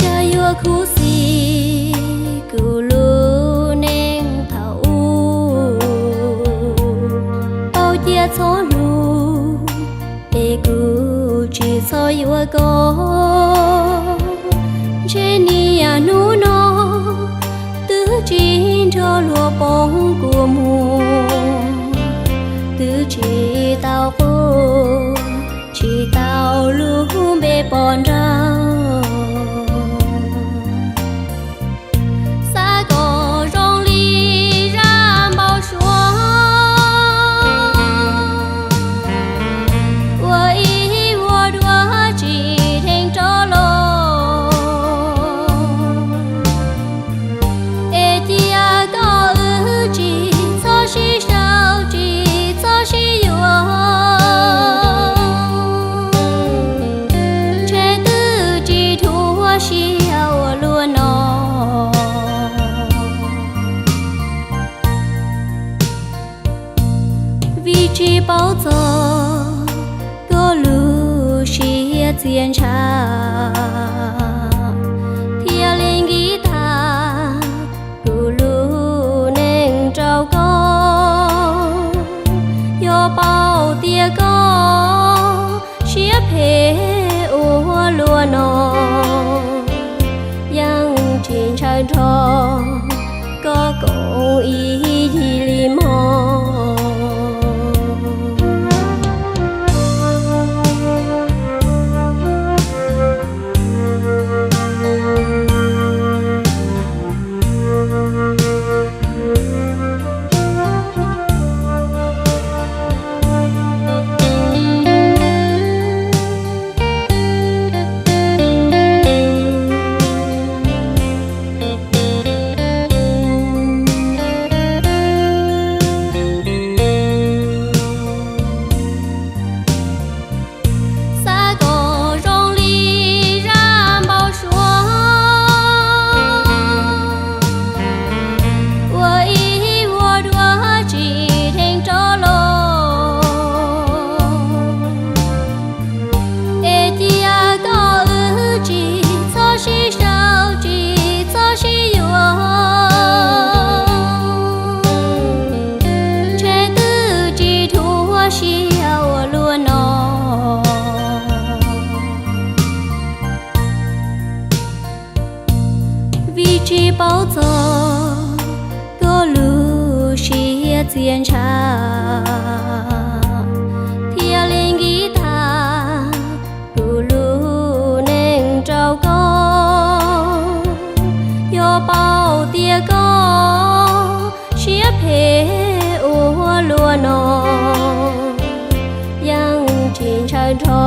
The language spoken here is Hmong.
Cas yuav khuv xim kuv lub neej thaum ub, tau cia txhob hlub es kuv tsis txhob yuav koj. Ntshe niaj hnub no twb tsis nrog luag poob kua muag, twb tsis tau quaj, tsis tau lub npe pom nraug. Xav kom zoo li zaj npau suav, ua ib vuag dua tsis dheev rov los, es cia koj wb tsis txhob sib sau, tsis txhob sib yuav, ntshe twb tsis dhuav siab ua luaj no. Vim tsis paub txog koj lub siab txias ntsha, thiaj li nkiv tag kuv lub neej rau koj. Yog paub tias koj siab phem ua luaj no, yeej tsis ntshaw nrho koj koom ib yig li mog. Xav kom zoo li zaj npau suav, ua ib vuag dua tsis dheev rov los, es cia koj wb tsis txhob sib sau, tsis txhob sib yuav, ntshe twb tsis dhuav siab ua luaj no. Vim tsis paub txog koj lub siab txias ntsha, thiaj li nkiv tag kuv lub neej rau koj. Yog paub tias koj siab phem ua luaj no, yeej tsis ntshaw nrho